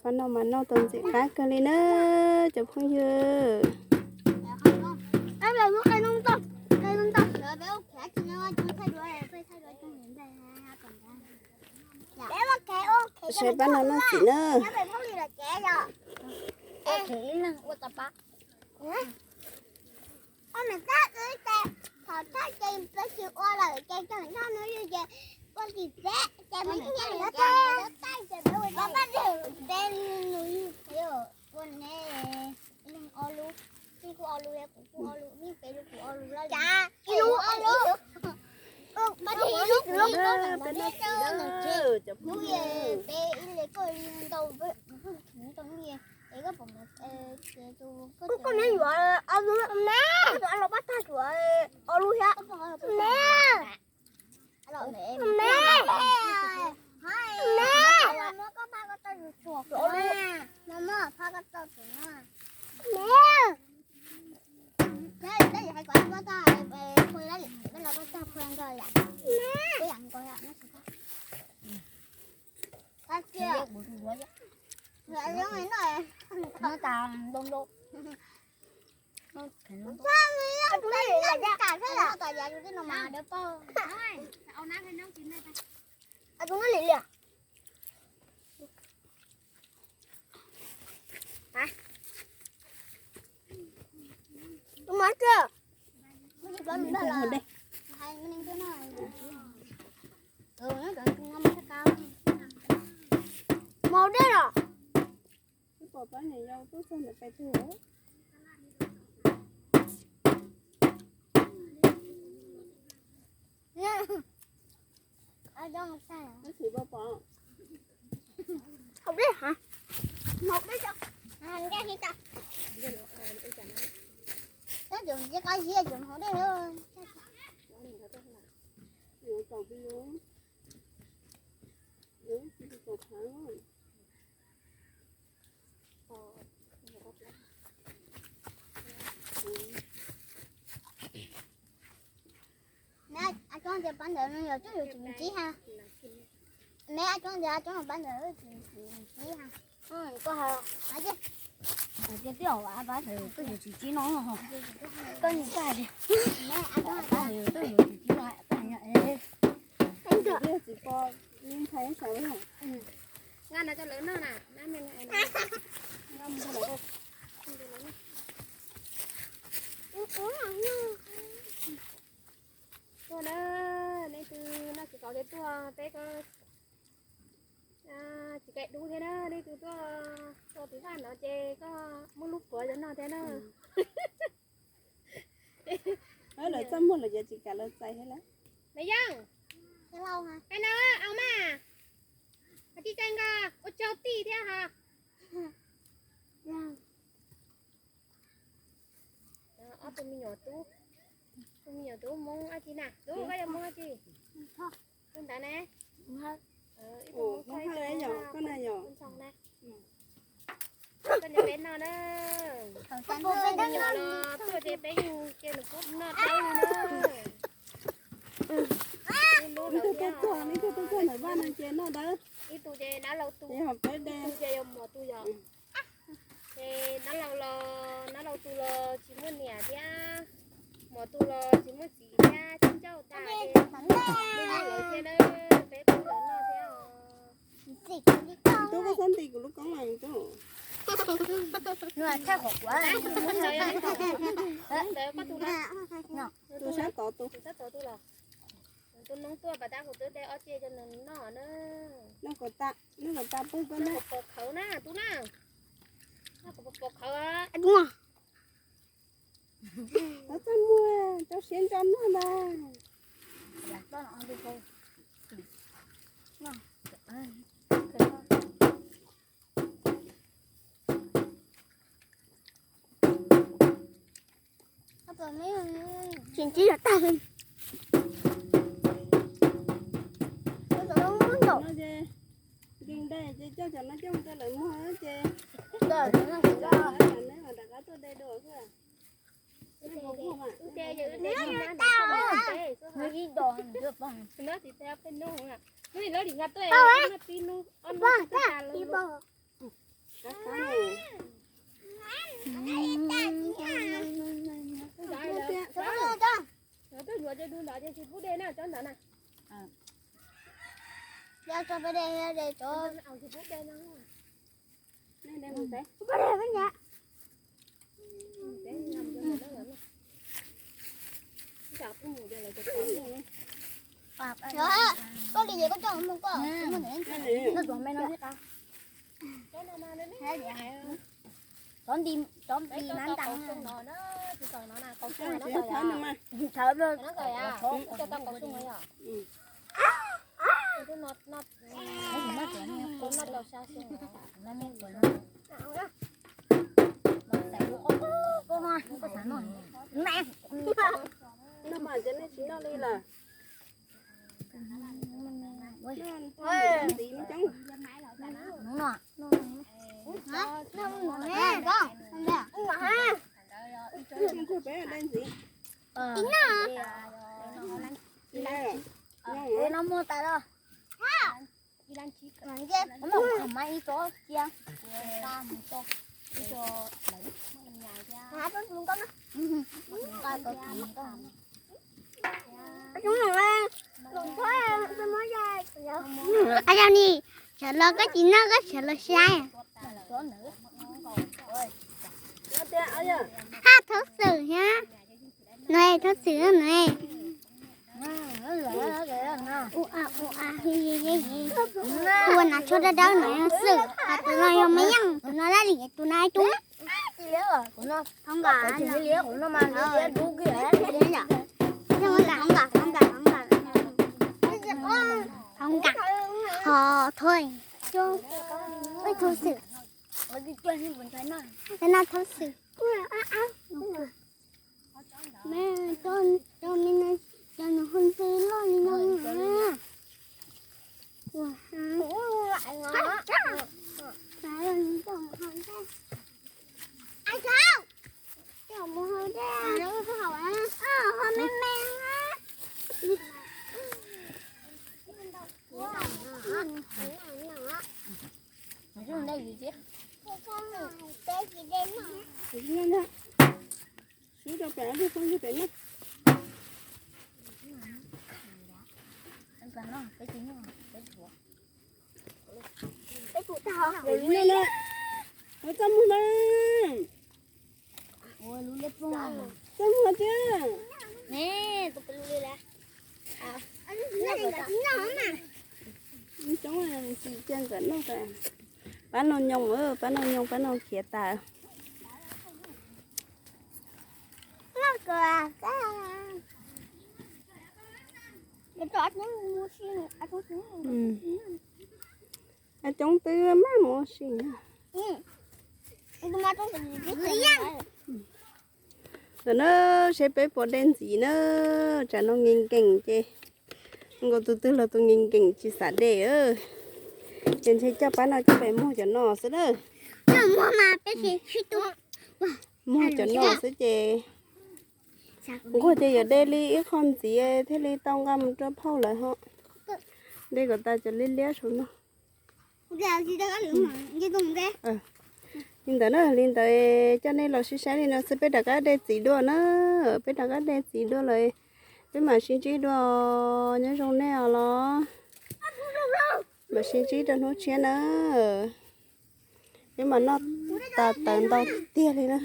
Qhov no mas noj tau ntxim qab kawg li na cov phooj ywg. Saib pab no noj txim na. Ua niam tab wb ces thaum thaj ces peb tsis ua lawm ces tseem nrog nws yug ces ua tim peb ces me ntsis peb peb nws yug ua ne leej ob lub, kuv kuj ob lub, kuv kuj ob lub, peb lub kuv ob lub, ib lub ob lub. Peb ib le koj ntau ntau es koj pom koj ne yuav ob lub ne, koj los pab tag yuav ob lub thiab ne. Me, me, Màu đen à? Pom pab niam yau tuaj txog ntawm pais twg. Hauv dej hả? Hauv dej. Tab cov ntsib qab ziab cov hauv dej. Neb, a coob tias pab ntawd no yog coob yuav tsum ntsib ha. Neb, a coob tias a coob pab ntawd tsum ntsib ha. Koj ha, tias twb pab ntawd twb yuav tsum ntsib no, koj nyiam koj hais tias pab ntawd twb yuav tsum ntsib no. Tsis pom li ntxhais sawv. Nqa no coj lawv noj na. Tuaj na, leej twg noj tsis tau thiab tuaj peb ko. Tsis kaim dub thiab na, leej twg tuaj, tuaj tiv thaj no ces koj muab lub puav cov noj thiab na. Lawv txaj muag lawv yuav tsis kam lawv txais thiab lawm. Me Yeej, qhov no au mas, tsis txais nqa, ua tsaug tij thiab ha. Ob tug me nyuam tub, tus me nyuam tub Hmoob dab tsi na, tub koj yog Hmoob dab tsi? Tus ntawd ne? Hmoob Hawj yog koj na yog? Koj nyob peb noj na. Thaum peb me nyuam los tuaj ces peb yeej cia nws pub noj dawb li na. Ib tug tuaj txog, ib tug tuaj txog ntawm vaj no ces noj dawb. Ib tug ces dab laug tu, ib tug ces yog muam tu yog. Ces dab laug los, dab laug tu los tsis muaj niam thiab, muam tu los tsis muaj txiv thiab, tsis ncauj tas ces muaj lawv thiab na, peb pub lawv noj thiab os. Tub, koj txhob nti kuv lub koob mas tub. Tus sab tod tu. Tus sab tod tu los. Tus noob tuaj pas tab kuv twb de ob ce rau nws noj na. Noj kom tas, noj kom tas pawg koj na. Pos khawv na tub na. Noj kom pos khawv. Koj txaj muag, rau siab ntso noj ntag. Tsis ntsib los tag li. Nkees dai ces coj cov no coj mus rau lawv muag ces, neb mam rov qab tuaj de dua xwb. Hnub ib do, hnub ib do, hnub ib do. Cov no mas twb yuav dej dub ntawd ces tsis pub dej na, cov ntawd na. Tsis pub dej no. Koj li ces koj coj mus koj. Cov nti, cov nti na ntag. Thawv, no mas cov nej tsis noj li lawm. No muaj tas los. Aj yog ni, sawv los koj tsis noj koj sawv los saib. Hab thaub xwm thiab. No thaub xwm no. Ua, ua, ua nas tshuaj dawb dawb no yog xwm, tus no yog maiv yeej, tus no dab li tus no ib tug. Thov nkas, thov nkas, thov nkas, thov nkas, thov thoj, thov xwm, no thov xwm. Cov nws ho ntxhw loj li no. Swb rau pem ob tug phooj ywg pem noj. Peb tsis noj, peb tsis noj. Ua txaj muag na. Txaj muag tiag. Coob tsis cia nkawd noj tas. Pab noj nyoos, pab noj nyoos, pab noj khiav tas. Coob twb maj mus ua si. Ntawm no seb peb puas de ntxiv na. Tsam no nkees nkees ces nkaus tus twg los tus nkees nkees tsis xav de. Ces ntshe coj pab no coj pem muag cov no xwb lawm. Muag cov no xwb ces nquag ces yuav de li ib qho ntxiv thiaj li tau nqa mus rau phauj lawv ho. De kom tas cov liab liab saum no. Li ntawd na, li ntawd coj nej los sib saib li no xwb, peb rov qab de txiv dua na. Peb rov qab de txiv dua lawm, peb mam sib ntsib dua. Nyob zoo nej os los, mam sib ntsib rau hnub tshiab na. Peb mas noj tas tawv ntau tiag li na.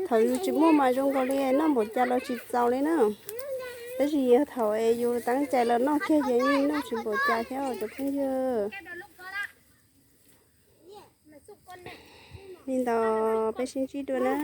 Thaum yus tsis muaj mas zoo nkaus li noj npaum cas los tsis txaus li na. Tab sis yog thaum es yus teeb cai los noj kiag ces yeej noj tsis npaum cas thiab cov phooj ywg. Li ntawd peb sib ntsib dua na.